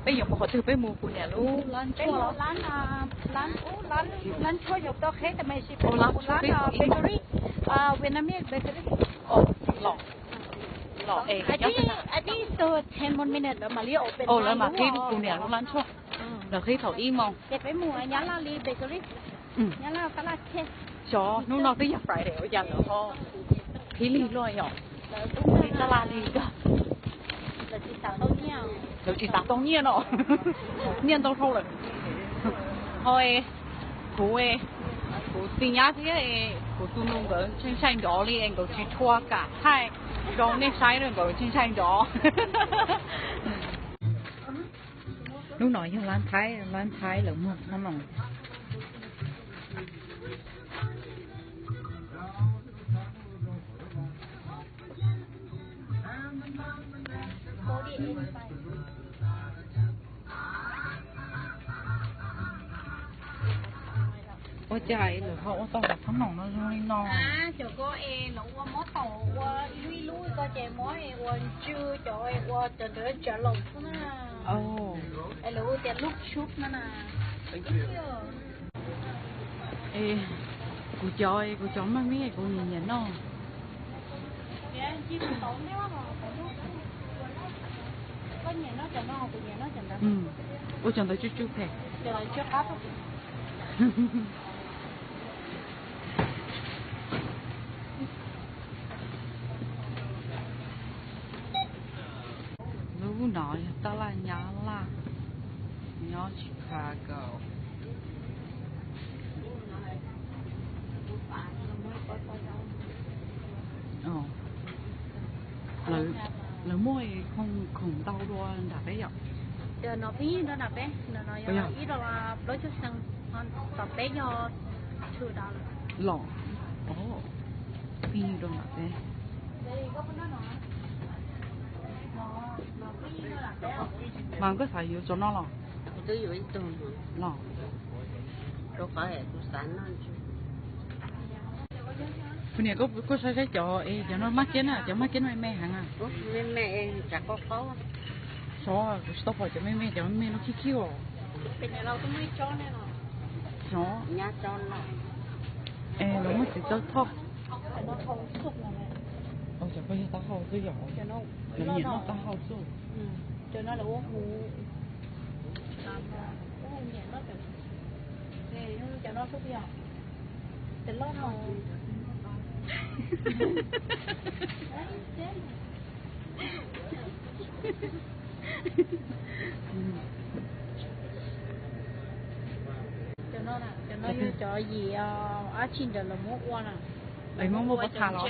Peb yuav mus qhov twg? Peb mus kuv niam lub lab tshuaj. Lab tshuaj yog tau qheb, lab tshuaj bakery, Vietnamese bakery. Los, los, I think, I think so ten more minutes lawv mam li open. Lawv mam qhib kuv niam lub lab tshuaj. Lawv qhib thaum ib moos. Ces peb mus Nyab Laj li bakery. Nyab Laj tab laj thiab. Xyov hnub no twb yog Friday ua cas lawv ho qhib lig luaj yom. Qhib tab laj lig kawg. Lawv tsis xav tau nyiaj no. Nyiaj ntau dhau lawm. Ho kuv, kuv txiv nyab thiab kuv tus nus nkawd ntshai ntshai nrov li es nkawd tsis tshua kam thaij rau nej saib, nkawd ntshai ntshai nrov. Lub no yog lab Thaib, lab Thaib lawv muag txhob noom. Ua cas lawv ho ua tau cov txhob noom no zoo li no? Cov ko es lawv ua muab taum ua ib lub ib lub ko ces muab ua ntsw cov ua cov ntawd tsav laus xwb na. Es lawv ua tias lub tshub na na. Kuv cov, kuv cov maj mib kuv nyiam nyiam noj. Ua cov ntawd tsuj tsuj phem. Lub no yog tab laj Nyab Laj, nyob Chicago. Lawv muaj khoom ntau dua nram peb yom. Cov no pheej rau nram peb, no yog ib rau plaub caug xyoo, tom peb yog tshwm dav lawm. Los, pheej rau nram peb. Mas koj xav yuav cov no los? Twb yuav ib tug los. Rau qhov kuv xav noj. Kuv niam, koj saib saib cov, cov no maj kiab na, cov maj kiab no me me heev na. Me me, tsam qaub qaub. Xyov, kuv tsis tau pom cov me me, cov me me no khib khib os. Xyov. Nyab tso no. Es lawv muab txiv txawj thoj. Cov ko yog taub hau xwb yom. Lawv nyiam noj taub hau xwb. Cov no, cov no yog cov yim dab tsi ntawd lawv muab ua na. Muab muab pob txha los?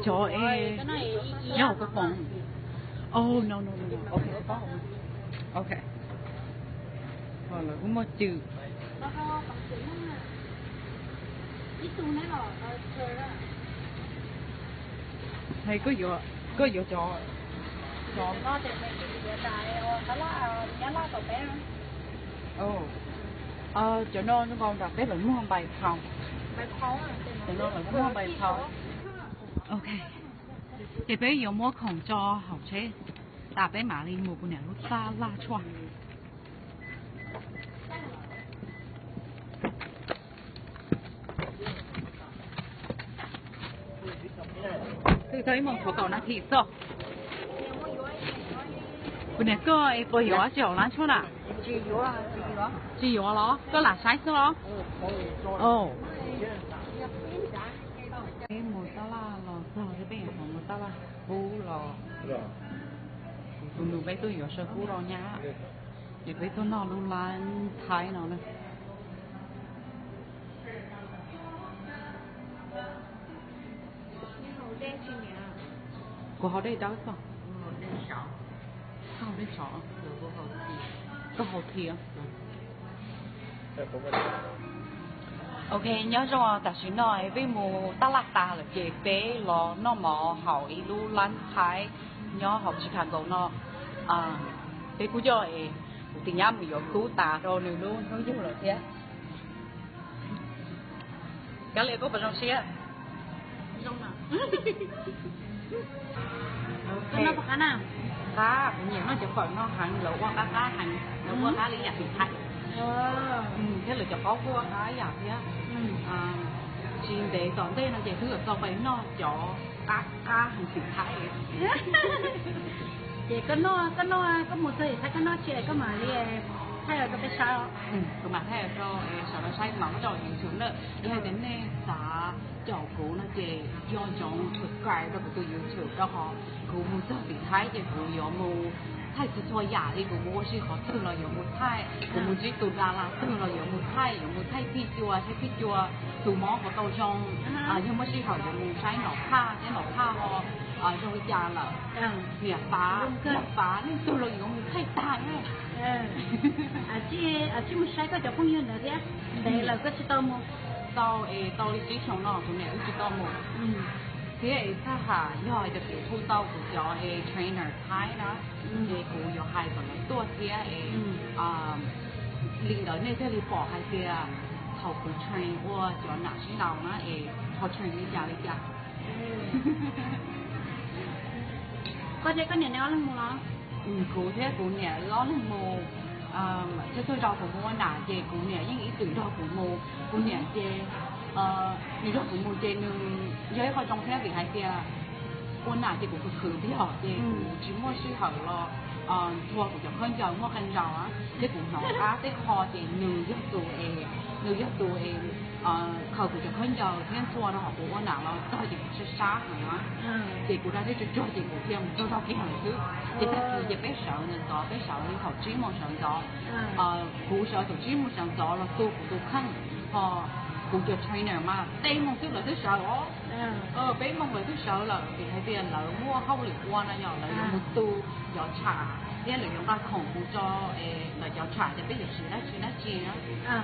Cov es nyob hauv koj poom. Oh no no no no. Ok, ok. Lawv kuj muaj cw. Hais koj yuav, koj yuav cov, cov, cov no zoo nkaus nram peb lawv muag npais phau. Cov no lawv muag npais phau. Ok, ces peb yuav muab khoom tso hauv tsheb tas peb mam li mus kuv niam lub tab laj tshuaj. Twb tau ib moos kaum nas this xwb. Kuv niam, koj es puas yuav dab tsi hauv lab tshuaj na? Tsis yuav los? Koj lam saib xwb los? Peb mus tab laj los txog, peb yuav mus tab laj kub los. Kuv tus nus peb tuaj yuav saw kub rau nyab, ces peb tuaj noj lub lab Thaib no na. Kuv haus dej dawb xwb. Koj haus dej sov, koj haus thiab. Ok, nyob zoo, tam sim no peb mus tab laj tas lawm ces peb los noj mov hauv ib lub lab Thaib nyob hauv Chicago no. Peb kuj coj kuv tus nyab mus yuav kub tas rau nws lub hnub yug lawm thiab. Kab Lis, koj puas zoo siab? Zoo na. Koj noj puas qab na? Qab, kuv nyiam noj cov fawm no heev, lawv ua qab qab heev, lawv ua qab li yam tim Thaib thiab lawv cov qaub kuaj qab yam thiab. Tsis ntev tom ntej no ces twb yuav tau pais noj cov qab qab heev tim Thaib. Ces koj noj, koj noj, koj mus txog tim Thaib koj noj tsis koj mam li thaij los rau peb saib. Kuv mam thaij rau sawv daws saib, mam muab rau YouTube na. Yog hais tias nej xav caum kuv no ces nco ntsoov subscribe rau kuv tus YouTube rau qhov kuv mus txog tim Thaib ces kuv yuav mus thaij txhua txhua yam li, kuv mus ua si qhov twg los yuav mus thaij, kuv mus ntsib tus das las twg los yuav mus thaij, yuav mus thaij phij cua, thaij phij cua tus mob puas tau zoo, yog muaj sij hawm yuav mus saib nom phaj thiab nom phaj ho zoo li cas lawm. Niam Fav, Niam Fav leej twg los yuav mus thaij tag na. Tsij mus saib koj cov phooj ywg ntawd thiab, ntev lawm koj tsis tau mus. Tau es tau li tsib xyoos no kuv niam wb tsis tau mus. Thiab es txhaj ham yog hais tias kuv hu tau kuv cov es trainer Thaib na, ces kuv yuav hais kom lawv tuaj thiab es li ntawd nej thiaj li pom hais tias thaum kuv train ua cov nam sib ntaus na es ho train li cas li cas. Koj thiab koj niam neb ob leeg mus los? Kuv thiab kuv niam wb ob leeg mus. Txhua txhua zaus kuv mus ua nam ces kuv niam yeej ib txwm nrog kuv mus. Kuv niam ces nws nrog kuv mus ces nws yog ib qho zoo thiab vim hais tias ua nam ces kuv khwv khwv tiag ces kuv tsis muaj sij hawm los nthua kuv cov khaub ncaws muaj qee zaus thiab kuv hnov qab tej qho ces nws yog tus es, nws yog tus es khaws kuv cov khaub ncaws thiab nthua rau hauv kuv ua nam los txog ces kuv sab sab heev na. Ces kuv da dej tsuag tsuag ces kuv thiaj mus txog txog kiag lawm xwb. Ces tag kis ces peb sawv ntxov ntxov, peb sawv li thaum tsib moos sawv ntxov. Kuv sawv thaum tsib moos sawv ntxov los tu kuv tus kheej, ho kuv cov trainer mas peb moos xwb lawv twb sawv os. Peb moos lawv twb sawv lawm vim hais tias lawv muaj hauj lwm ua no yog lawv yuav mus tu cov tsham thiab lawv yuav nqa khoom mus tso ntawm cov tsham ces peb yuav siv dab tsi dab tsi na.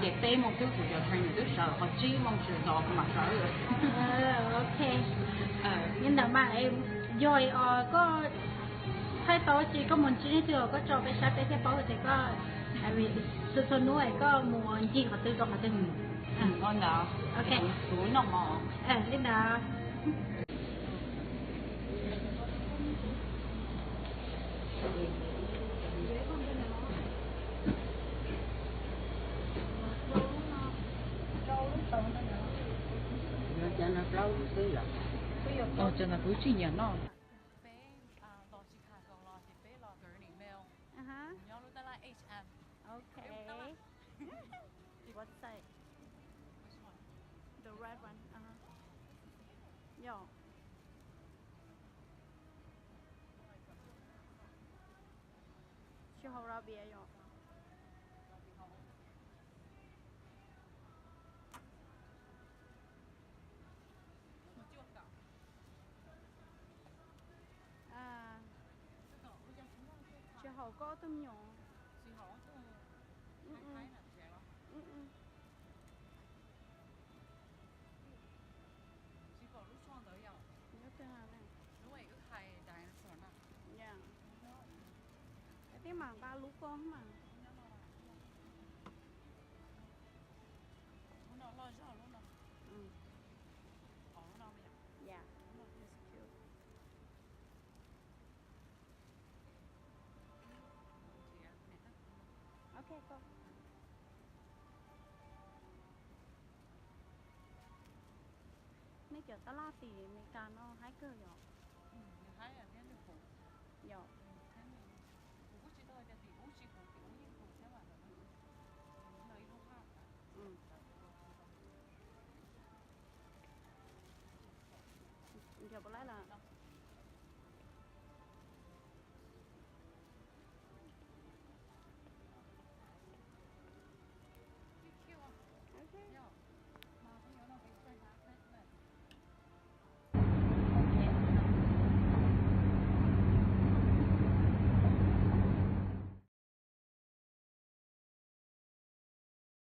Ces peb moos xwb kuv cov trainer twb sawv, qhov tsib moos sawv ntxov kuv mam sawv. Ok, li ntawd mas yog koj thaij tau tsis koj mus ntsib leej twg koj tso peb saib peb thiaj paub tias koj txhua txhua hnub koj mus ncig qhov twg rau qhov twg. Ntawd, ok, kuv noj mov li ntawd. Cov no plaub lub xwb yom. Cov no kuv tsis nyiam noj. Peb los Chicago los ces peb los Gurnee Mill. Nyob lub tab laj H M. Ok. What's that? The red one. Yog. Tsis haus Rabia yom? Tsis haus koj tus me nyuam. Twb mam nqa lub koj mas. Ok koj. Nej cov tab laj tim Meskas no haib kawg yom.